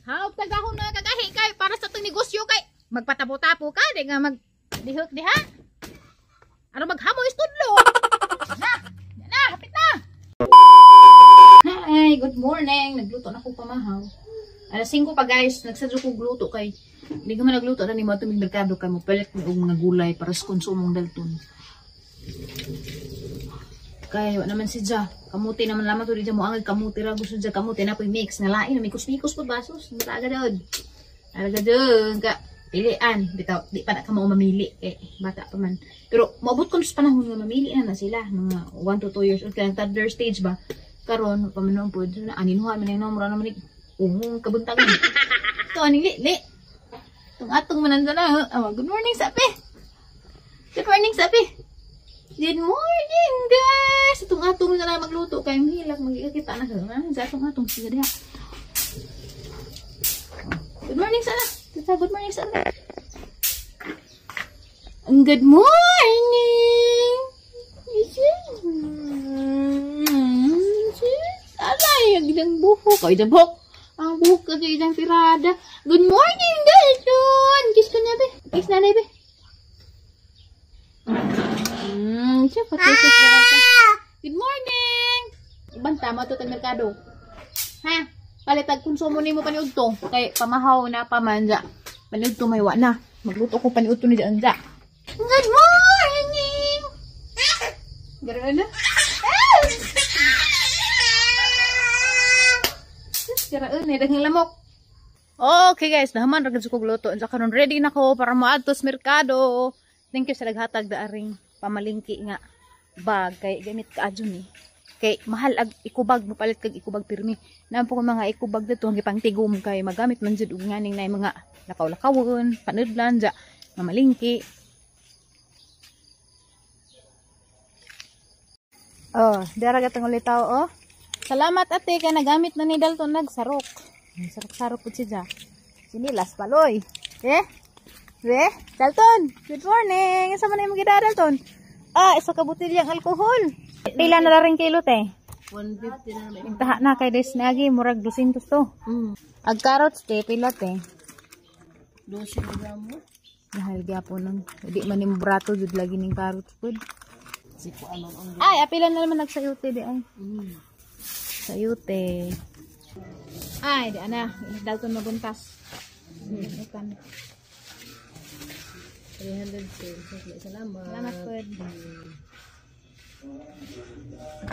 Hawp tagahon na kagahi kay para sa itong negosyo kay magpatapo-tapo ka di nga mag dihok diha. Ano maghamoy istudlo? Na, na, hapit na. Hi, good morning. Nagluto na ko pamahaw. Alas 5 pa guys, nagsadyo kog luto kay hindi ka man nagluto na ni mo tumig merkado kay mo palit mi og mga gulay para sa konsumong dalton. Kay wa naman si Ja. Kamuti naman lamang to di mo angag kamuti ra gusto ja kamuti na po'y mix nga lain mikos-mikos pud basos. Muraga daod. Araga daod ka pilian bitaw di pa na ka mao mamili kay bata pa man. Pero moabot kon sa panahon nga mamili na na sila mga 1 to 2 years old kay toddler stage ba. Karon pa man pud na aninuhan man yung mura naman ni ungong kabuntagan. Ito aning li li. Tung atong manan na. Oh, good morning sapi. Good morning sapi. Good morning guys. Itong atong na magluto kay mahilak magkikita na ka. Sa atong atong sige diha. Good morning sana. Tita, good morning sana. Good morning. Alay, ang ilang buhok. Ay, ilang buhok. Ang buhok kasi ilang tirada. Good morning, Dalton. Kiss ko na, be. Kiss na, be. Siya, pati good morning. Ibang tama to tag merkado. Ha? Palitag konsumo nimo paniud to. Kay pamahaw na pamanja. Paniud to may wa na. Magluto ko paniud to ni dyan. Good morning. Ganoon na. Ganoon na daghang lamok. Okay guys, nahaman ra gud ko luto. Unsa karon ready na ko para moadto sa merkado. Thank you sa naghatag da aring pamalingki nga bag kay gamit ka adyo ni. Kay mahal ag ikubag, mopalit kag ikubag pirmi. Naa po ko mga ikubag dito ang gipangtigom kay magamit man jud og nganing nay mga lakaw-lakawon, panudlan ja, mamalingki. Oh, dara gatong ulitaw oh. Salamat ate kay nagamit na ni Dalton nagsarok. Sarok-sarok pud siya. Sinilas paloy. Eh? We? Dalton, good morning. Asa man imong gida Dalton? Ah, isa ka botilyang alkohol. Pila na rin kilo te? 150 na naman. Intaha na kay des nagi murag 200 to. Ag carrots te pila te? 12 gramo. Mahal gyapon nang di man nimo brato jud lagi ning carrots pud. Si ko alam ang Ay, apila na naman nagsayute di ay. Sayute. Ay, di ana, Dalton maguntas. Ikan. 300. Salamat. Salamat pud.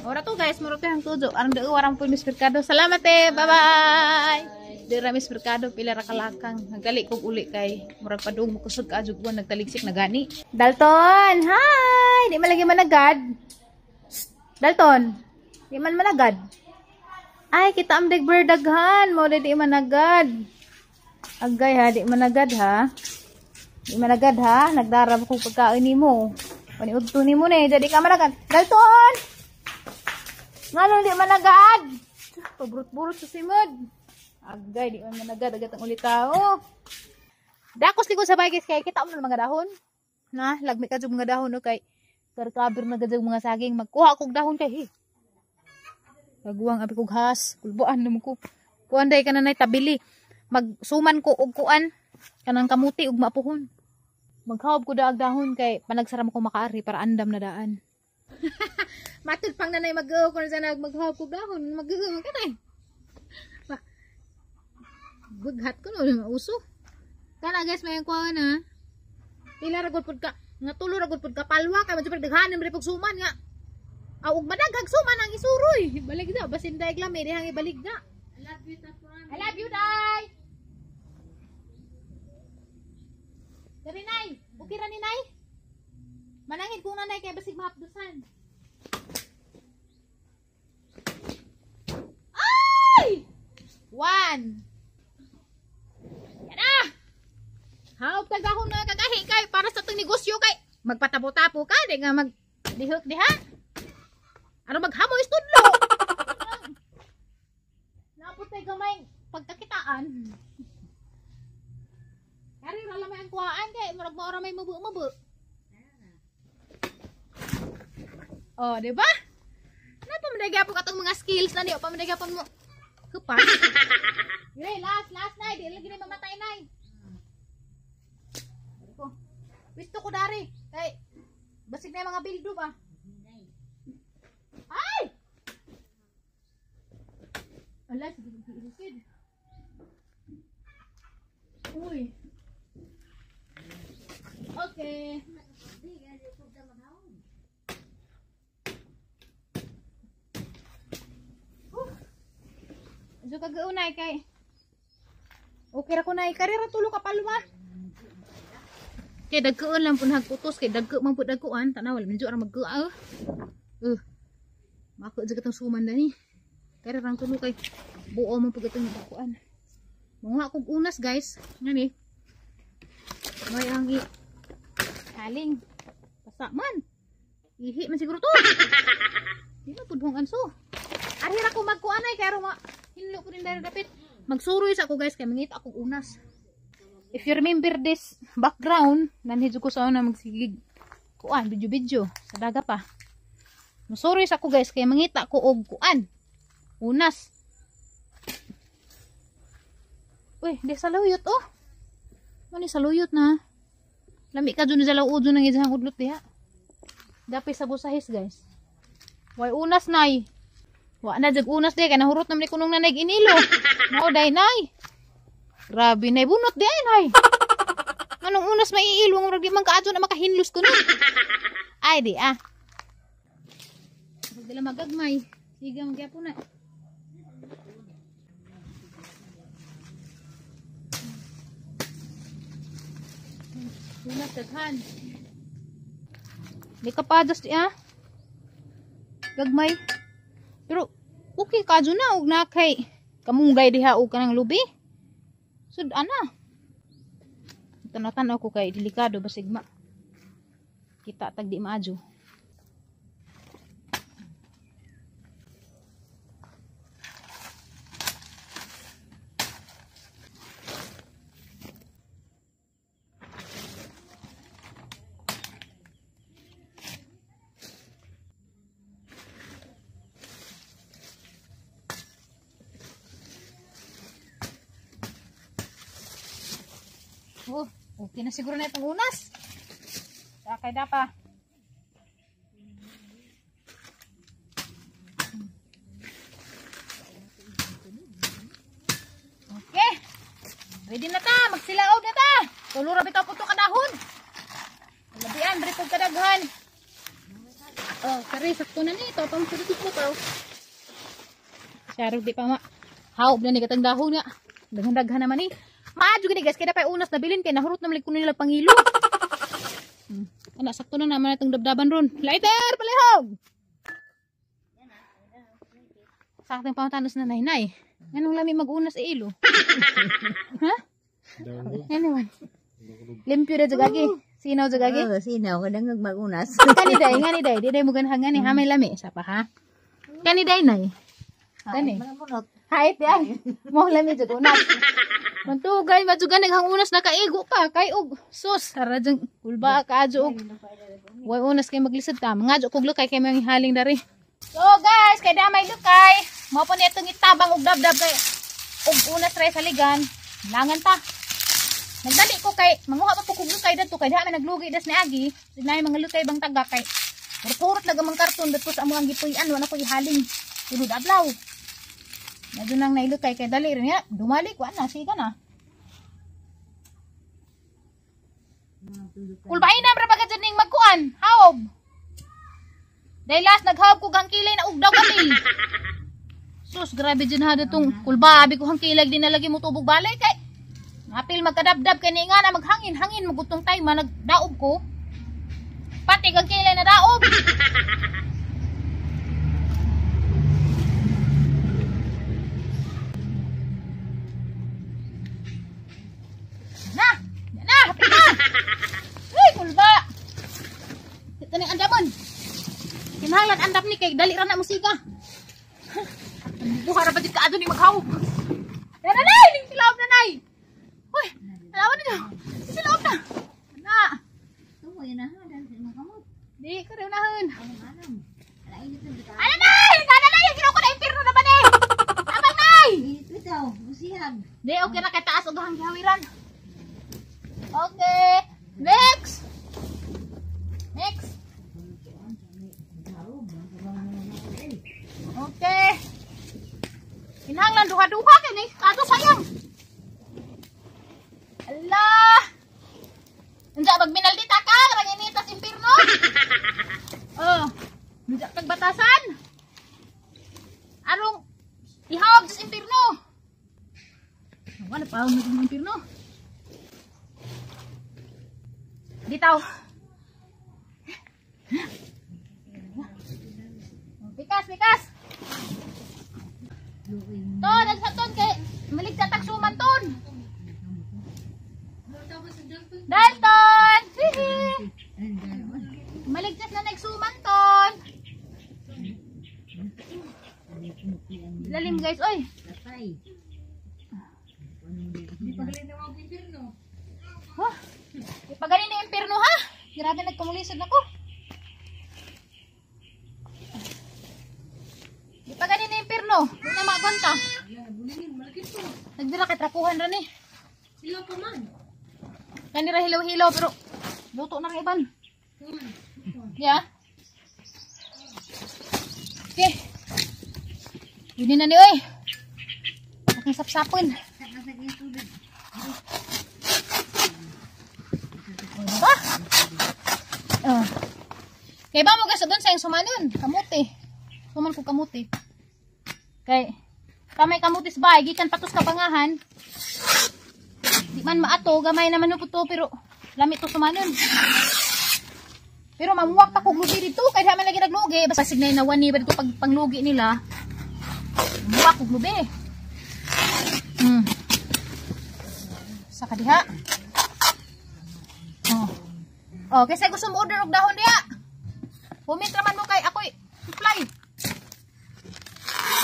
Ora to guys, muro ang tujo. Aron deo warang pud mis merkado. Salamat eh. Bye-bye. Dira mis merkado pila ra kalakang. Nagdali kog uli kay murag padung mo kusog ka adjog buwan nagtaligsik na gani. Dalton, hi. Di man lagi managad. Dalton, di man managad. Ay, kita am deg daghan, mo di managad. Agay ha, di managad ha. Di managad ha, nagdarab ko pagkain nimo. Paniudto nimo ni, jadi ka managad. Dalton! Ngano di managad? Paburot-burot sa simod. Agay, di man managad, agat ang ulitaw. Dakos ligo sa bagay kay kita mo mga dahon. Na, lagmi ka jud mga dahon no kay karkabir na gud mga saging. Magkuha kog dahon kay. Hey. Kaguwang abi kog has, kulbuan namo ko. Kuan day ka na nay tabili. Magsuman ko og kuan kanang kamuti og maapuhon. Maghawb ko daag dahon kay panagsaram ko makaari para andam na daan. Matud pang nanay mag-go kun sa nag maghawb ko dahon, mag-go ka nay. Bughat ko no uso. Kana guys may kuan na. Pila ra gud pud ka nga tulo ra gud pud ka palwa kay medyo daghan man pug suman nga. Aw ug madaghag suman ang isuroy. Balik na basin daig lami dihang ibalik na. I love you, Tapuan. I love you, Day. Dari nay, okay ra ni nay. Manangit kung nanay kay basig mahapdusan. Ay! 1. Yan na. Hawp tagahon na kagahi kay para sa itong negosyo kay magpatapo-tapo ka di nga mag dihok diha. Ano maghamoy istudlo? Naputay gamay pagkakitaan. Kari ra lamay ang kuhaan kay murag mao ra may mubu-mubu. Oh, di ba? Napa man gyapon atong mga skills na di pa man gyapon mo. Hupa. Gre. Ay, last, last nay. Di lagi na mamatay nay. Ko. Wisto ko dari. Kay basig na yung mga bildo ba? Ay! Ala, sige, sige, sige. Uy. Okay. So kagaunay kay. Okay ra ko nay, karera tulo ka palma. Kay dagkoon lang pud hagputos kay dagko man pud dagkoan, tanaw medyo ra magkuaw. Mako jud katong suman dani. Karera rang tulo kay buo man pud katong dagkoan. Manguha kog unas guys, ngani. May ang i haling. Basa man. Ihi man siguro to. Di man pud hong anso. Ari ra ko magkuan ay kay aron ma hinlo ko din diri dapit. Magsuroy sa ako guys kay mangita akong unas. If you remember this background, nanhidyo ko sa una magsigig kuan video-video sa daga pa. Magsuroy sa ako guys kay mangita ko og kuan unas. Uy, di sa luyot oh. Mani sa luyot na. Lami ka dun sa lauod dun ang isang udlot diha. Dapit sa busahis guys. Way unas nay. Wa na jag unas di kay nahurot naman ni kunong nanay inilo. Mao day nay. Grabe nay bunot di ay nay. Anong unas maiilo murag di man kaadto na makahinlos kuno. Ay di ah. Pag dila magagmay, siga magyapon na. Unas daghan. Di ka padas di ah. Gagmay. Pero okay ka dyan na og na kay kamunggay diha og kanang lubi. Sud ana. Tanaw-tanaw ko kay delikado basig ma kita tag di maadyo. Oh, okay na siguro na itong unas. Sakay na pa. Okay. Ready na ta. Magsilaob na ta. Tulo ra bitaw puto kadahon. Labian, bari kog kadaghan. Oh, kari sakto na ni. Ito pang sulit ko to. Sarog di pa ma. Haob na ni katang dahon nga. Daghan-daghan naman ni. Maadyo gini guys, kaya pa unas na bilin kay nahurot na kuno nila pangilo. Ana sakto na naman itong dabdaban ron. Lighter palihog. Sakto yung pantanos na nay-nay. Anong lami mag-unas e ilo? Ha? Anyone? Limpyo na jagagi. Sinaw jagagi? Oh, sinaw kadangag mag-unas. Kani day, ngani day, di day mo ganhan ngani ha may lami sa pa ha. Kani day nay. Kani. Hait di ay. Mo lami jud unas. Mantugay majugan naghang unas nakaigo pa kay og sus ara jang kulba kaadyo og way unas kay maglisod ta mangadyo kog lukay kay may haling dari. So guys, kay damay lukay. Mao po ni atong itabang og dabdab kay og unas ra sa ligan. Langan ta. Nagdali ko kay manguha pa po kog lukay dadto kay diha man naglugi das ni Agi. Sinay mga lukay bang taga kay purot lang ang karton dadto sa among gipuy-an wala ko ihaling sulod adlaw. Nadto nang nailukay kay dali rin ya dumali ko ana sige na. Kulbain na ra bagad ning magkuan, haob. Dahil last naghaob ko gang kilay na ugdaw kami. Sus, grabe dyan ha datong kulba, abi ko hang kilay di na lagi mo tubog balay kay. Napil magkadabdab kay ni nga na maghangin, hangin magutong time man nagdaob ko. Pati gang kilay na daob. Na, na, hapit na. Uy, kulba. Ito ni andamon. Kinahanglan andam ni kay dali ra na musika. Buha ra ba jud kaadto ni maghaw. Na nay, ning silaob na nay. Uy, alawan ninyo. Silaob na. Na. Tumoy na ha, dan makamot. Di ka unahon. Anong? Ala init na bitaw. Ano nay? Sana nay, ginawa ko na impirno na ba ni? Abang nay. Init bitaw. Di, okay na kay taas og hang gihawiran. Okay. Next. Next. Okay. Kinahanglan duha-duha kay ni kato sayang. Allah. Unsa magminaldita ka karang initas impierno? Oh. Unsa pagbatasan? Arong ihawag sa impierno. Wala pa ang impierno. Ditaw. Pikas, pikas. To, nagsaton kay maligta tagsuman ton. Dalton! Hihi! Maligtas na nagsuman ton. Lalim guys, oy. Huh? Di pa galing na impierno ha? Grabe nagkumulisod na ko. Di pa galing na impierno. Di na maagwanta. Nagdira kay trapuhan ra ni. Sila pa man. Kanira hilaw-hilaw pero luto na kay iban. Yeah. Okay. Yun na ni oy. Aking sapsapon. Diba? Oh. Kay ba mo guys doon sa yung sumanon? Kamuti. Suman ko kamuti. Kay kamay kamutis ba gikan patos ka bangahan. Di man maato, gamay naman po to pero lamit to sumanon. Pero mamuwak pa kog lugi dito kay di man lagi naglugi, basta signay na wani ba dito pag panglugi nila. Mamuwak kog lubi. Sa kadiha. Oh. Oh, kasi gusto mo order og dahon diha. Comment raman mo kay ako'y supply.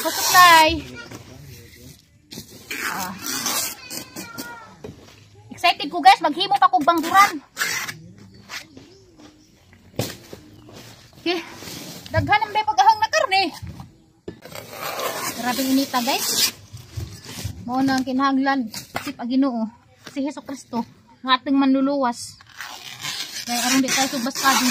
Ako supply. Ah. Excited ko guys, maghimo pa kog bangguran. Okay. Daghan ang day pagahang na karne. Grabe inita guys. Mao na ang kinahanglan sip ang Ginoo si Hesus Kristo nga ating manluluwas. Kaya aron di tayo subaskado.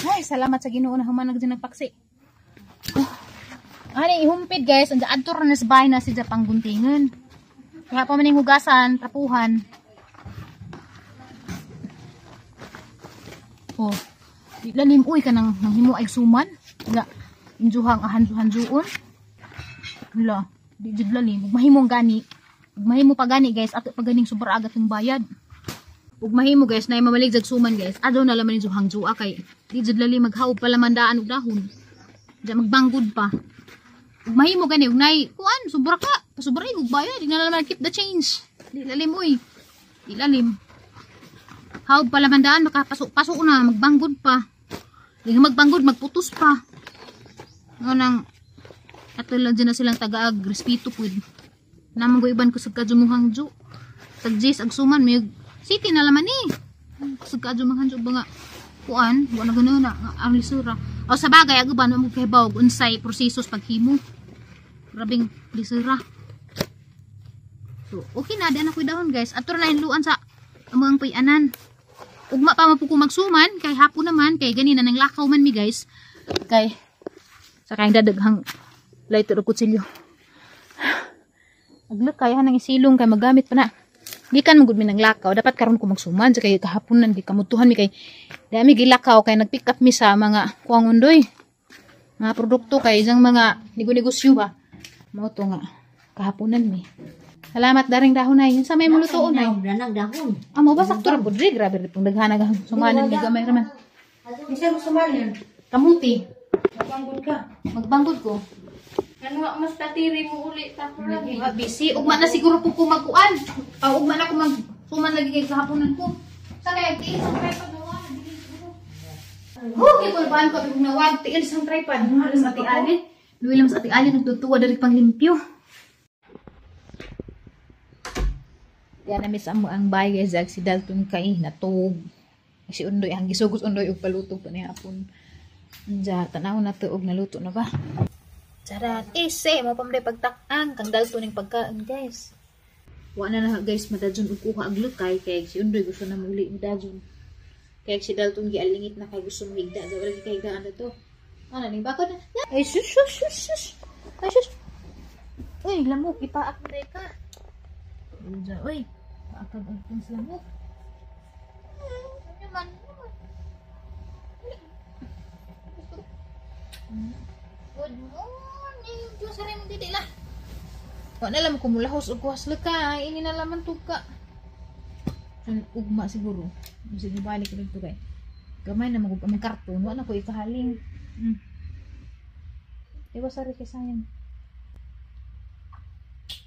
Ay, salamat sa Ginoo na humanag din nagpaksi. Oh. Ani ihumpid guys, anda adto ra na sa bahay na si Japang guntingan. Kaya pa man hugasan, trapuhan. Oh. Di lalim uy kanang nanghimo ay suman. Wala injuhang ahanju-hanjuon. Wala, di jud lalim. Ug mahimong gani. Ug mahimo pa gani guys, ato pa ganing sobra agat ng bayad. Ug mahimo guys, nay mamalig jag suman guys. Adto na laman injuhang jua kay di jud lalim maghaob pa lamandaan og dahon. Diya magbanggod pa. Ug mahimo gani ug nay kuan sobra ka, sobra ug bayad, di na laman keep the change. Di lalim uy. Di lalim. Haob pa lamandaan makapasok-pasok na, magbanggod pa. Di nga magbanggod, magputos pa. Ano nang ato lang dyan na silang tagaag respeto pud. Namang go iban kusog ka jumuhang ju. Tag jis ag suman may city na laman ni. Kusog ka jumuhang ju ba nga kuan, wa na ganoon na ang lisura. O sa bagay ag uban mo kahibaw unsay proseso paghimo. Grabing lisura. So okay na di na koy dahon guys. Ato na hinluan sa among puy-anan. Ugma pa man po ko magsuman kay hapon naman kay ganina nang lakaw man mi guys. Kay sa kayang dadaghang lighter o kutsilyo. Aglak kaya nang isilong kay magamit pa na. Gikan man gud mi nang lakaw, dapat karon ko magsuman sa kay kahaponan gikamutuhan mi kay dami gilakaw kay nag-pick up mi sa mga kuang undoy. Mga produkto kay isang mga nego-negosyo ba. Mao to nga kahaponan mi. Salamat daring dahon ay. Sa may mulutoon ay. Danang dahon. Ah, mo ba sakto ra pud ri grabe ri pong daghan ang sumanan ni gamay raman. Bisa mo sumanan. Kamuti. Magbanggod ka. Magbanggod ko. Ano mas tatiri mo uli tako lagi. Mga busy. Ugma na siguro po ko magkuan. Ugma na ko mag suman lagi kay kahaponan ko. Sa kay tiil sa tripod na wala. Oh, gikulbaan ko big nawag tiil sa tripod. Halos ati Ali. Luwi lang sa ati Ali nagtutuwa diri pang limpyo. Yan na miss amo ang bahay guys, si Dalton kay natug. Si Undoy ang gisugos Undoy og paluto pa niya hapon. Anja tanaw na to og naluto na ba. Charan, ese mo pa man pagtak-ang kang dalto ning pagkaon guys. Wa na na guys madadyon og kuha og lukay kay si Undoy gusto na muli madadyon. Kay si Dalton gialingit na kay gusto mo higda, wala kay higdaan na to. Ano ning bako na? Ay sus sus sus sus. Ay sus. Uy, lamok ipaak na ka. Unja, uy. Paakag ang sa lamok. Ano man? Good morning. Diyos rin dili lah. Wa na lang kumulahos og kuhas laka, ini na laman tuka. Ugma siguro. Sige balik dito kay. Gamay na magug aming karton, wa na ko ikahaling. Diba sorry kay sayang.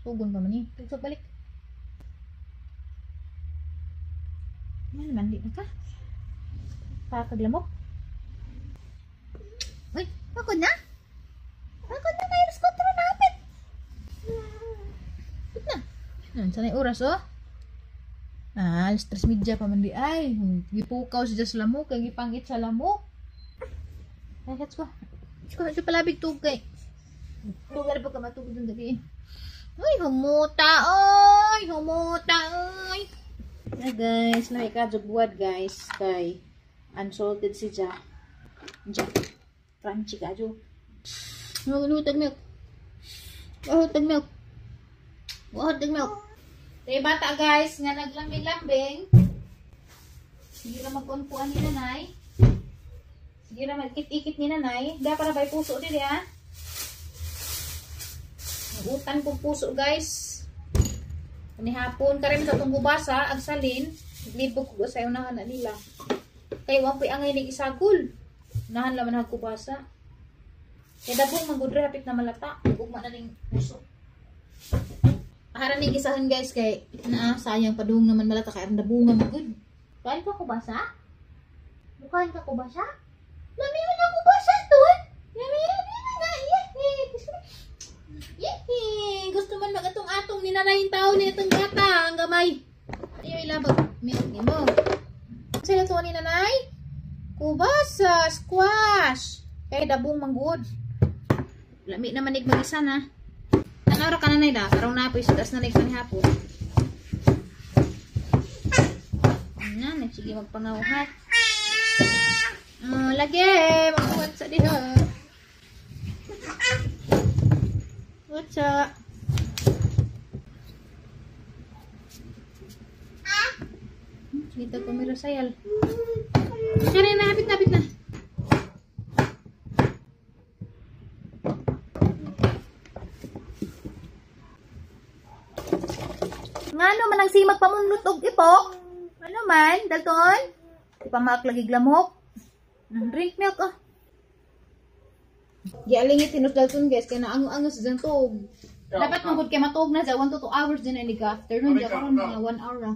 Tugon pa man ni. Tugso balik. Ano man di na ka? Pakaglamok. Uy, pagod na? Pagod na kayo, alas 4 na hapit. Pagod na. Ano, sanay oras oh? Ah, alas 3:30 pa man di ay. Gipukaw siya sa lamok, kay gipangit sa lamok. Ay, let's go. Let's go, ito palabig tug kay. Tugar pa ka matugod ng gabi. Uy, humuta oy, humuta oy. Na guys, na ikajugwad guys kay unsalted si Ja. Ja. Crunchy kajo. Hutag milk. Hutag milk. Hutag milk. Tay bata guys nga naglambing-lambing. Sige ra magkunpuan ni nanay. Sige ra magikit-ikit ni nanay. Da para bay puso dili ha. Nagutan kong puso guys. Ani hapon karon sa atong gubasa ag salin, libog ko sa unahan na nila. Kay wa poy angay ning isagol. Unahan laman ang kubasa. Kay dabong manggudre hapit na malata, ugma na ning puso. Haran ning isahan guys kay naa sayang padung naman malata kay ang dabunga magud. Kain ka kubasa? Mukain ka kubasa? Lami man ang kubasa tol. Lami na. Yehey! Gusto man magatong-atong ni nanay yung tao ni itong gata ang gamay. Ayaw ilabag milk ni mo. Sila to ni nanay? Kubasa, squash. Kay dabong manggod. Lami naman ig mag-isa na. Tanaw ra ka nanay da, karong napoy sa taas nanay kanihapon. Na, sige magpangawhat. Lagi magbuhat sa diha. What's up? Dito ko meron sayal. Sorry na, hapit na, hapit na. Ngano man ang simag pamunlot og ipok? Ano man, Dalton? Di pa maaklagig lamok. Drink milk oh. Gialingit hinus Dalton guys kay naango-ango sa dyan tuog. Dapat manggod kay matuog na sa 1 to 2 hours din ay ka afternoon di karon mga 1 hour ra.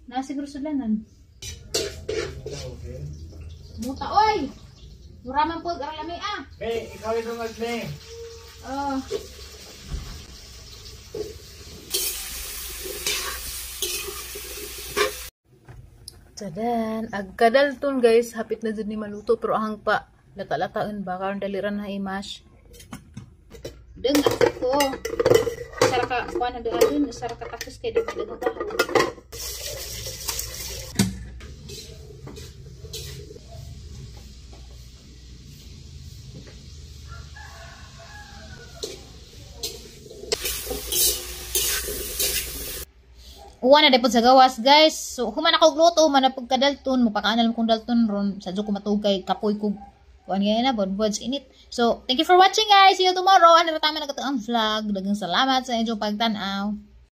Na siguro sudlanan. Muta oy. Mura man pod aron lami ah. Be, ikaw yung magle. Oh. Tadan, agkadalton guys, hapit na jud ni maluto pero ahang pa lata-lataan ba karon daliran na i-mash. Deng ako. Sara ka kuan na dun, sara ka takos kay dagdag bahaw. Uwa na depot sa gawas guys. So human ako gluto, human na pagkadalton, mupakaanal kong dalton ron sa ko matuog kay kapoy ko. Kuan gaya na bodbods init. So thank you for watching guys. See you tomorrow. Ano tama na ang vlog. Daghang salamat sa inyong pagtan-aw.